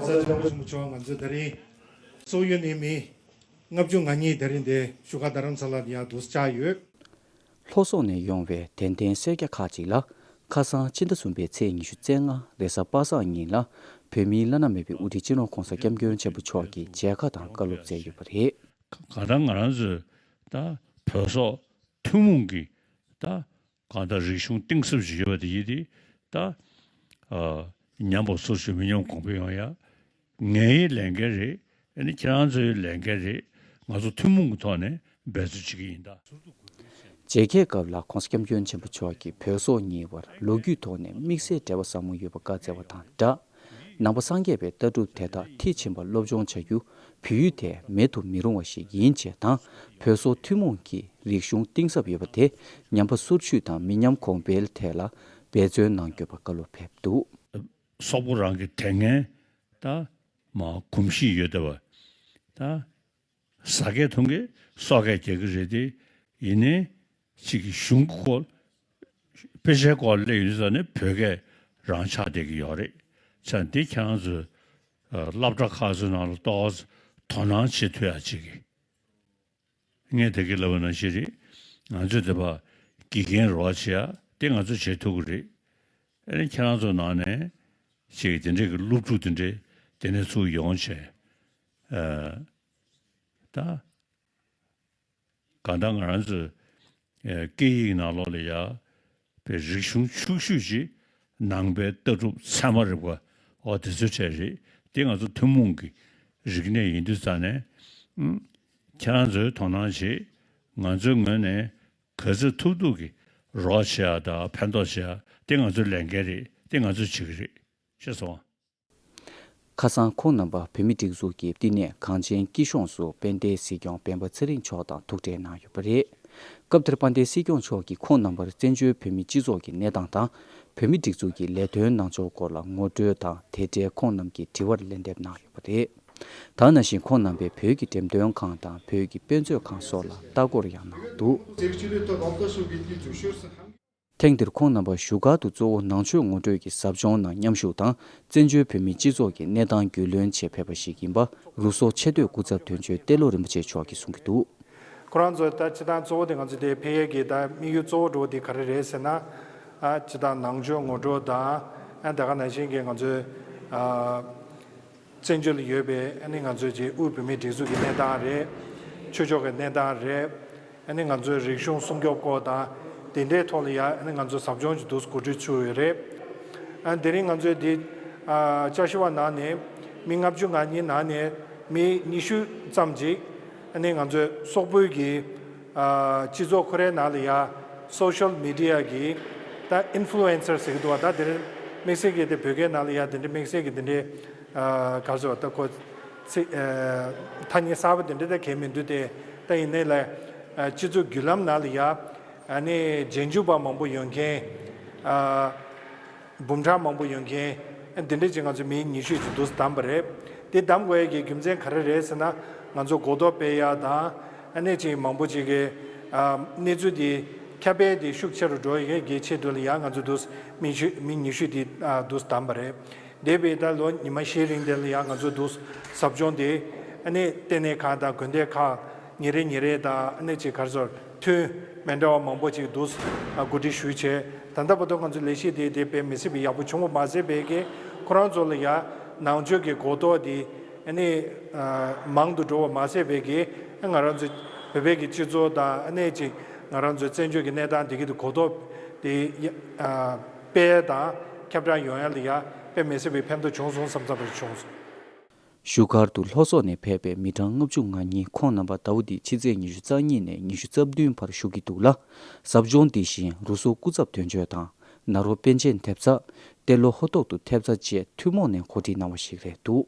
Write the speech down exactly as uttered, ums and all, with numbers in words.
ས་སྐྱབས་མགོན་ཆེན་པོ་མཆོག་ང་ཚོས་ད་རིང་སོག་ཡུལ་ནས་མི་ལྔ་བཅུ་ང་གཉིས་ད་རིང་འདིར་བཞུགས་སྒར་རྡ་རམ་ས་ལར་ཡར་འདུག་བཅར་ཡོད། ལྷོ་སོག་ནས་ཡོང་བའི་དད་ལྡན་སེར་སྐྱ་ཁག་ཅིག་ལ། ཁ་སང་ཕྱི་ཟླ་གསུམ་པའི་ཚེས་ཉི་ཤུ་རྩ་ལྔ་རེས་གཟའ་པ་སངས་ཉིན་ལ། བོད་མིའི་བླ་ན་མེད་པའི་དབུ་ཁྲིད་སྤྱི་ནོར་༧གོང་ས་༧སྐྱབས་མགོན་ཆེན་པོ་མཆོག་གིས་མཇལ་ཁ་དང་བཀའ་སློབ་སྩལ་ཡོད་པ་རེད། གང་ལྟར་ང་རང་ཚོས་ད་བོད་སོག་ཐུན་མོང་གི་ད་གང་ལྟར་རིག་གཞུང་གཏིང་ཟབ་ཞིག་ཡོད་པ་དེ་ཡིན་ཏེ། ད་ཨ་ཉམས་པ་སོར་ཆུད་མི་ཉམས་གོང་འཕེལ་ཡོང་ཡ་ངའི་ལས་འགན་རེད། ཨ་ནི་ཁྱེད་རང་ཚོའི་ལས་འགན་རེད། ང་ཚོ་ཐུན་མོང་གི་ཐོག་ནས་འབད་རྩོལ་བྱེད་ཀྱི་ཡིན་ད། མཇལ་ཁའི་སྐབས་ལ་༧གོང་ས་༧སྐྱབས་མགོན་ཆེན་པོ་མཆོག་གིས་བོད་སོག་གཉིས་བར་ལོ་རྒྱུས་ཐོག་ནས་དམིགས་བསལ་འབྲེལ་བ་ཟབ་མོ་ཡོད་པ་བཀའ་སྩལ་བ་དང་སྦྲགས། ནང་པ་སངས་རྒྱས་པའི་ལྟ་གྲུབ་དེ་དག་མཐིལ་ཕྱིན་པ་སློབ་སྦྱོང་བྱ་རྒྱུ་བོད་ཡུལ་དེའི་མེད་དུ་མི་རུང་བ་ཞིག་ཡིན་ཅེས་དང་། བོད་སོག་ཐུན་མོང་གི་རིག་གཞུང་གཏིང་ཟབ་ཡོད་པ་དེ་ཉམས་པ་སོར་ཆུད་དང་མི་ཉམས་གོང་འཕེལ་ཐད་ལ་འབད་བརྩོན་གནང་དགོས་པ་བཀའ་སློབ་ཕེབས་འདུག། སོག་པོ་རང་གི་དེ་སྔའི་ད་མ་གོམས་གཤིས་ཡོད་བསྡད་པ་ད། ཟ་སྐད་འཐུང་སྐད་སོག་སྐད་རྒྱག་གི་རེད་དེ། ཡིན་ནའི་གཅིག་གི་གཞུང་གི་སྐོར་དཔེ་ཆའི་སྐོར་སླེབས་ཡོང་དུས་ཙང་ནས་བོད་སྐད་རང་ཆགས་བསྡད་ཀྱི་ཡོད་རེད། ཆ་འདི་ཁྱེད་རང་ཚོས་ཨ་སློབ་གྲྭ་ཁག་ཚོའི་ནང་ལ་ཏོག་ཙམ་དོ་སྣང་བྱེད་ཐུབ་ཡ་གཅིག་གི་ངས་ད་གིན་ལབ་པ་ནང་བཞིན་རེད། ང་ཚོས་དེ་བ་དགེ་རྒན་རོགས་བྱེད་ཡ་དེ་ང་ཚོས་བྱེད་ཐུབ་ཀྱི་རེད། ཨ་ནི་ཁྱེད་རང་ཚོའི་ནང་ནས་གཅིག་གི་དེ་འདྲའི་གི་སློབ་ཕྲུག་དེ་འདྲའི་དེ་ནས་ཚུར་ཡོང་བྱས་ཨ་ད། གང་ལྟར་ང་རང་ཚོའི་ཨེ་སྐད་ཡིག་ནང་ལོགས་ལ་ཡ་པའི་རིག་གཞུང་ཕྱུག་ཤོས་ཅིག་ནང་པའི་ལྟ་གྲུབ་ཚད་མ་རིག་པ་འོ་དེ་ཚོ་བྱས་རེད། དེ་ང་ཚོ་ཐུན་མོང་གི་རིག་གནས་ཡིན་དུས་ཙང་ནས་ཨུམ་ཁྱེད་རང་ཚོས་དོ་སྣང་བྱེད། ང་ཚོའི་ངོས་ནས་ག་ཚོད་ཐུབ་ཐུབ་ཀྱིས་རོགས་བྱེད་ཡ་དང་ཕན་ཐོགས་བྱེད་ཡ་དེ་ང་ཚོའི་ལས་འགན་རེད། དེ་ང་ཚོས་བྱེད་ཀྱི་རེད། ཤེས་སོང་ཨ། ཁ་སང་ཁོང་རྣམ་པ་བོད་མིའི་སྒྲིག་འཛུགས་ཀྱི་བསྟི་གནས་གངས་ཅན་སྐྱིད་གཤོངས་སུ་དཔལ་ལྡན་སྲིད་སྐྱོང་སྤེན་པ་ཚེ་རིང་མཆོག་དང་ཐུག་འཕྲད་གནང་ཡོད་པ་རེད། སྐབས་དེར་དཔལ་ལྡན་སྲིད་སྐྱོང་མཆོག་གིས་ཁོང་རྣམ་པར་བཙན་བྱོལ་བོད་མིའི་སྤྱི་ཚོགས་ཀྱི་གནས་སྟངས་དང་། བོད་མིའི་སྒྲིག་འཛུགས་ཀྱི་ལས་དོན་གནང་ཕྱོགས་སྐོར་ལ་ངོ་སྤྲོད་དང་དེ་འབྲེལ་ཁོང་རྣམས་ཀྱི་དྲི་བར་ལན་འདེབས་གནང་ཡོད་པ་རེད། ད་ག་ནང་བཞིན་ཁོང་རྣམ་པས་བོད་ཀྱི་འགྲེམས་སྟོན་ཁང་དང་བོད་ཀྱི་དཔེ་མཛོད་ཁང་སོགས་ལ་ལྟ་སྐོར་ཡང་གནང་འདུག། ཐེངས་འདིར་ཁོང་རྣམ་པ་བཞུགས་སྒར་དུ་གཙོ་བོ་ནང་ཆོས་ངོ་སྤྲོད་ཀྱི་ཟབ་སྦྱོང་ནང་མཉམ་ཞུགས་དང་། བཙན་བྱོལ་བོད་མིའི་སྤྱི་ཚོགས་ཀྱི་གནས་སྟངས་རྒྱུས་ལོན་ཆེད་ཕེབས་པ་ཞིག་ཡིན་པ། རུ་སོག་ཆེས་མཐོའི་སྐུ་ཚབ་དོན་གཅོད་ཏེ་ལོ་རིན་པོ་ཆེ་མཆོག་གིས་གསུང་གི་འདུག། ཁོ་རང་ཚོ་ད་སྤྱིར་བཏང་གཙོ་བོ་དེ་ང་ཚོ་དེ་ཕེབས་ཡས་ཀྱི་ད་དམིགས་ཡུལ་གཙོ་བོ་འགྲོ་བ་དེ་ག་རེ་རེད་ཟེར་ན། ཨ་སྤྱིར་བཏང་ནང་ཆོས་ངོ་སྤྲོད་དང་། ཨ་ད་ག་ནང་བཞིན་གྱི་ང་ཚོའི་ཨ། བཙན་བྱོལ་ལ་ཡོད་པའི་ཨ་ནི་ང་ཚོའི་ཅིག་དབུས་བོད་མིའི་སྒྲིག་འཛུགས་ཀྱི་གནས་སྟངས་རེད། ཆོས་ཕྱོགས་ཀྱི་གནས་སྟངས་རེད། ཨ་ནི་ང་ཚོའི་རིག་གཞུང་སྲུང་སྐྱོབ་སྐོར་དང་དེ་འདྲའི་ཐོག་ལ་ཡ་ཨ་ནི་ང་ཚོ་ཟབ་སྦྱོང་ཅིག་འདུག་གོ་སྒྲིག་ཞུས་ཡོད་རེད། ཨ་དེ་རིང་ང་ཚོའི་འདི་ཨ་བཅར་ཞུ་བ་ནང་ནས་མི་ལྔ་བཅུ་ང་གཉིས་ནང་ནས་མི་ཉི་ཤུ་ཙམ་ཅིག་ཨ་ནི་ང་ཚོའི་སོག་པོའི་གི་ཨ་སྤྱི་ཚོགས་ཁོ་རའི་ནང་ལ་ཡ་སོ་ཤལ་མི་ཌི་ཡ་གི་ད་ཨིན་ཕུ་ལུ་ཨེན་སར་ཟེར་གི་འདུག་བ། ད་དེ་རིང་དམིགས་བསལ་གྱི་དེ་བོད་སྐད་ནང་ལ་ཡ་དེ་འདྲའི་དམིགས་བསལ་གྱི་དེ་འདྲའི་ཨ་ག་རེ་ཟེར་བ་ད་ཁོ་ཚིག་ཨ་ཐ་སྙད་གསར་པ་དེ་འདྲ་ད་གས་མི་འདུག་སྟེ། ད་ཡིན་ནའི་ལས་ཨ་སྤྱི་ཚོགས་བརྒྱུད་ལམ་ནང་ལ་ཡ་ཨ་ནི་རྗེས་འཇུག་པ་མང་པོ་ཡོང་མཁན། ཨ་འབུམ་ཕྲག་མང་པོ་ཡོང་མཁན། ཨ་འདི་འདྲ་ཅིག་ང་ཚོ་མི་ཉི་ཤུ་ཅིག་འདུག་བདམས་པ་རེད། དེ་བདམས་དགོས་ཡ་གི་རྒྱུ་མཚན་ག་རེ་རེད་ཟེར་ན། ང་ཚོ་གོ་རྟོགས་སྤེལ་ཡ་དང་། ཨ་ནི་ཅིག་མང་པོ་ཅིག་གི་ཨ་གནས་ཚུལ་དེ་ཁྱབ་སྤེལ་དེ་ཤུགས་ཆེ་རུ་འགྲོ་ཡ་གི་ཆེད་དུ་ལ་ཡ་ང་ཚོ་འདུག་མི་ཤུ་མི་ཉི་ཤུ་དེ་ཨ་འདུག་བདམས་པ་རེད། འདས་པའི་ད་ལོ་ཉི་མ་བཞིའི་རིང་དེ་ལ་ཡང་ང་ཚོས་འདུག་ཟབ་སྦྱོང་དེ་ཨ་ནི་ལྟེ་གནས་ཁག་དང་དགོན་སྡེ་ཁག་ཉིན་རེ་ཉིན་རེ་དང་ཨ་ནི་ཅིག་ག་རེ་ཟེར་ཐུན་མི་འདྲ་བ་མང་པོ་ཅིག་འདུག་གོ་སྒྲིག་ཞུས་བྱས། ད་ལྟ་བར་དུ་ང་ཚོའི་ལས་གཞི་དེ་དེ་དཔེ་མི་སྲིད་པའི་ཡག་པོ་བྱུང་བ་མ་ཟད་པའི་གི་ཁོ་རང་ཚོ་ལ་ཡང་ནང་ཆོས་ཀྱི་གོ་རྟོགས་དེ་ཨ་ནི་མང་དུ་འགྲོ་བ་མ་ཟད་པའི་གི་ང་རང་ཚོའི་བོད་པའི་གི་སྤྱི་ཚོགས་དང་ཨ་ནི་ཅིག་ང་རང་ཚོའི་བཙན་བྱོལ་གྱི་གནས་སྟངས་དེ་གི་དེ་གོ་རྟོགས་དེ་སྤེལ་དང་ཁྱབ་བསྒྲགས་ཡོང་ཡ་ལ་ཡ་དཔེ་མི་སྲིད་པའི་ཕན་ཐོགས་བྱུང་སོང་བསམ་བསམ་པ་བྱུང་སོང་། བཞུགས་སྒར་དུ་ལྷོ་སོག་ནས་ཕེབས་པའི་མི་གྲངས་ལྔ་བཅུ་ང་གཉིས་ཁོང་རྣམ་པ་ཟླ་བ་འདིའི་ཕྱི་ཚེས་ཉི་ཤུ་རྩ་གཉིས་ནས་ཉི་ཤུ་རྩ་བདུན་བར་བཞུགས་ཀྱི་འདུག་ལ། ཟབ་སྦྱོང་འདི་བཞིན་རུ་སོག་སྐུ་ཚབ་དོན་གཅོད་དང་ནཱ་རོ་པཎ་ཆེན་ཐེབས་རྩ། ཏེ་ལོ་ཧོ་ཏོག་ཏུ་ཐེབས་རྩ་བཅས་ཐུན་མོང་ནས་གོ་སྒྲིག་གནང་བ་ཞིག་རེད་འདུག།